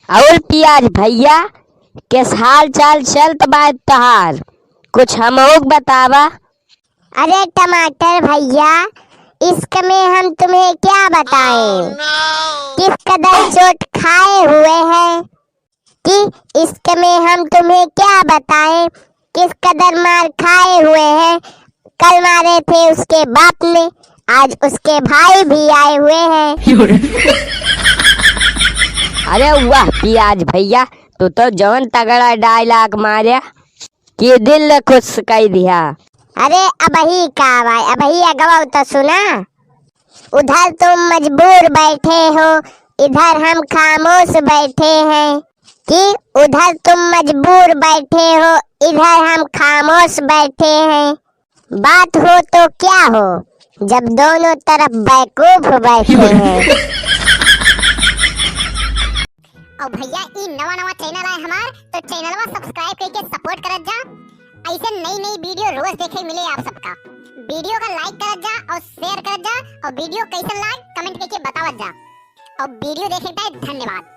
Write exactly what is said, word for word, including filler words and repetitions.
और पियाज भैया, किस हाल चाल चलत बा तोहार? कुछ हमहू के बतावा। अरे टमाटर भैया, इश्क में हम तुम्हें क्या बताएं, किस कदर चोट खाए हुए हैं, कि इश्क में हम तुम्हें क्या बताएं, किस कदर मार खाए हुए हैं। कल मारे थे उसके बाप ने, आज उसके भाई भी आए हुए हैं। अरे वाह पियाज भैया, तू तो जवन तगड़ा dialogue मारे कि दिल खुश कई दिया। अरे अबही का भाई, अबही अगवा तो सुना। उधर तुम मजबूर बैठे हो, इधर हम खामोश बैठे हैं। कि उधर तुम मजबूर बैठे हो, इधर हम खामोश बैठे हैं। बात हो तो क्या हो, जब दोनों तरफ बेवकूफ बैठे हैं। और भैया, ई नवा नवा channel है हमार, तो channelवा subscribe करके support करत जा। ऐसे नई नई video रोज देखे मिले आप सबका। Video का like करत जा और share करत जा, और video कैसन लाग comment करके बतावत जा। और video देखे के धन्यवाद।